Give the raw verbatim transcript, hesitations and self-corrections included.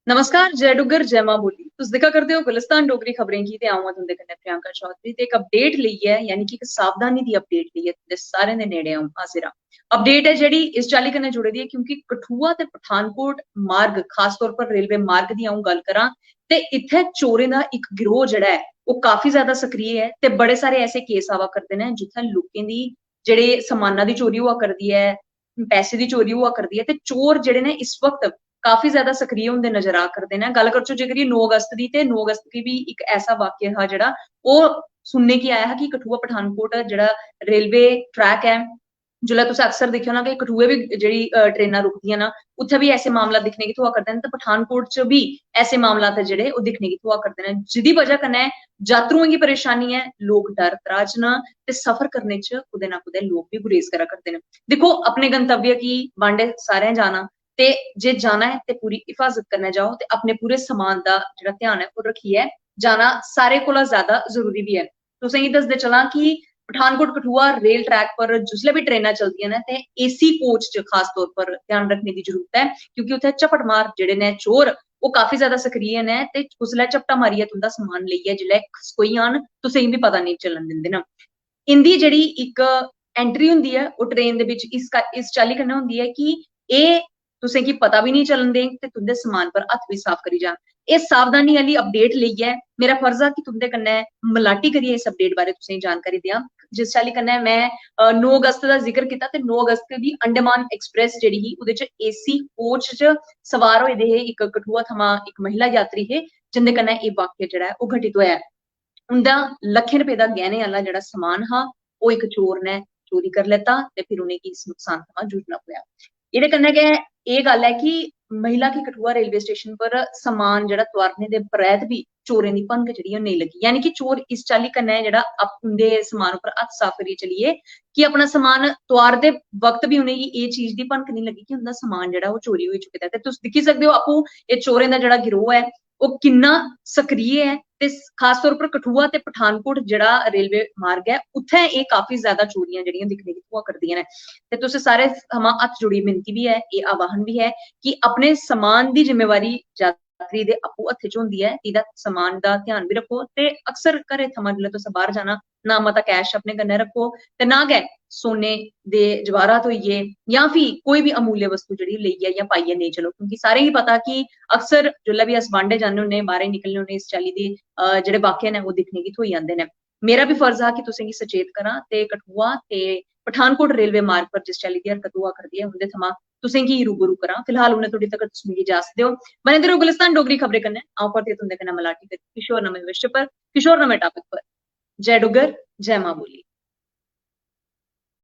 नमस्कार, जय डुग्गर, जय मां बोली। तुस दिक्खा करदे ओ गुलिस्तान डोगरी खबरें गी ते अ'ऊं आं तुं'दे कन्नै प्रियंका चौधरी ते इक अपडेट लेइयै, यानी कि इक सावधानी दी अपडेट लेइयै तुं'दे सारें दे नेड़े अ'ऊं हाजिर आं। अपडेट ऐ जेह्ड़ी इस चाल्ली कन्नै जुड़ी दी ऐ, क्योंकि कठुआ ते पठानकोट मार्ग, खास तौर पर रेलवे मार्ग दी अ'ऊं गल्ल करां ते इत्थै चोरें दा इक गिरोह जेह्ड़ा ऐ ओह् काफी ज्यादा सक्रिय ऐ ते बड़े सारे ऐसे केस आवा करदे न जित्थै लोकें दी जेह्ड़े समाना दी चोरी होआ करदी ऐ, पैसे दी चोरी होआ करदी ऐ ते चोर जेह्ड़े ने इस वक्त काफी ज्यादा सक्रिय होंदे नजर आ करदे न। गल्ल करचो जेकर एह् नौ अगस्त दी, ते नौ अगस्त गी बी इक ऐसा वाक्य हा जेह्ड़ा ओह् सुनने गी आया हा कि कठुआ पठानकोट जेह्ड़ा रेलवे ट्रैक ऐ, जिसलै तुस अक्सर दिक्खेओ ना कि कठुए बी जेह्ड़ी, अ, ट्रेनां रुकदियां ना, उत्थै बी ऐसे मामला दिक्खने गी थ्होआ करदे न ते पठानकोट च बी ऐसे मामला ते जेह्ड़े ओह् दिक्खने गी थ्होआ करदे न, जिदी बजह कन्नै यात्रुएं गी परेशानी ऐ, लोक डर त्राह च न ते सफर करने च कुतै ना कुतै लोक बी गुरेज करा करदे न। दिक्खो, अपने गंतव्य गी बांडे सारें जाना, ते जे जाना ऐ ते पूरी हिफाजत कन्नै जाओ ते अपने पूरे समान दा जेह्ड़ा ध्यान ऐ ओह् रक्खियै जाना सारे कोला ज्यादा जरूरी बी ऐ। तुसें गी दसदे चलां कि पठानकोट कठुआ रेल ट्रैक पर जिसलै बी ट्रेनां चलदियां न ते एसी कोच च खास तौर पर ध्यान रक्खने दी जरूरत ऐ, क्योंकि उत्थै झपटमार जेह्ड़े न चोर, ओह् काफी ज्यादा सक्रिय न ते कुसलै झपटा मारियै तुं'दा समान लेइयै जिसलै खसकोई जान, तुसें गी बी पता नेईं चलन दिंदे न। इंदी जेह्ड़ी इक एंट्री होंदी ऐ ओह् ट्रेन दे बिच इस का-, इस चाल्ली कन्नै होंदी ऐ कि एह् तुसें गी पता बी नेईं चलन देंग ते तुं'दे समान पर हत्थ बी साफ करी जान। एह् सावधानी आह्ली अपडेट लेइयै मेरा फर्ज हा कि तुं'दे कन्नै मलाटी करियै इस अपडेट बारै तुसें गी जानकारी देआं। जिस चाल्ली कन्नै में, अ, नौ अगस्त दा जिक्र कीता ते नौ अगस्त दी अंडमान एक्सप्रेस जेह्ड़ी ही ओह्दे च एसी कोच च सवार होए दे हे इक कठुआ थमां इक महिला यात्री हे, जिंदे कन्नै एह् वाक्य जेह्ड़ा ऐ ओह् घटित होआ ऐ। उं'दा लक्खें रपेऽ दा गैह्ने आह्ला जेह्ड़ा समान हा, ओह् इक चोर ने चोरी करी लैता ते फिर उ'नेंगी इस नुकसान थमां जूझना पेआ। एह्दे कन्नै गै एह् गल्ल ऐ कि महिला गी कठुआ रेलवे स्टेशन पर समान जेह्ड़ा तुआरने दे परैत बी चोरें दी भनक जेह्ड़ी ओह् नेईं लग्गी, यानी कि चोर इस चाल्ली कन्नै जेह्ड़ा अप-, उं'दे समान उप्पर हत्थ साफ करियै चली गे कि अपना समान तुआरदे वक्त बी उ'नेंगी एह् चीज दी भनक नेईं लग्गी कि उं'दा समान जेह्ड़ा ओह् चोरी होई चुके दा ऐ। ते तुस दिक्खी सकदे ओ आपूं, एह् चोरें दा जेह्ड़ा गिरोह ऐ ओह् किन्ना सक्रिय ऐ ते खास तौर पर कठुआ ते पठानकोट जेह्ड़ा रेलवे मार्ग ऐ, उत्थै एह् काफी ज्यादा चोरियां जेह्ड़ियां दिक्खने गी थ्होआ करदियां न। ते तुस सारे थमां हत्थ जोड़ी विनती बी ऐ, एह् आह्वान बी ऐ कि अपने समान दी जिम्मेवारी यात्री दे आपूं हत्थे च होंदी ऐ, एह्दा समान दा ध्यान बी रक्खो। ते अक्सर घरै थमां जिसलै तुस बाहर जाना, ना मता कैश अपने कन्नै रक्खो ते ना गै सोने दे जवाहरात होई गे जां फ्ही कोई बी अमूल्य वस्तु जेह्ड़ी लेइयै जां पाइयै नेईं चलो, क्योंकि सारें गी पता कि अक्सर जिसलै बी अस बांडे जन्ने होन्ने, बाहरें निकलने होन्ने, इस चाल्ली दे, अ, जेह्ड़े वाक्य न ओह् दिक्खने गी थ्होई जंदे न। मेरा बी फर्ज हा कि तुसेंगी सचेत करां ते कठुआ ते पठानकोट रेलवे मार्ग पर जिस चाल्ली दी हरकत होआ करदी ऐ उं'दे थमां तुसेंगी रूबरू करां। फिलहाल उ'नें थोड़ी तगर तुस मिगी इजाजत देओ। बने दे रहो गुलिस्तान डोगरी खबरें कन्नै। अ'ऊं परतियै तुं'दे कन्नै मलाटी करगी किश होर नमें विशे पर, किश होर नमें टॉपिक पर। जय डुग्गर, जय मां बोली।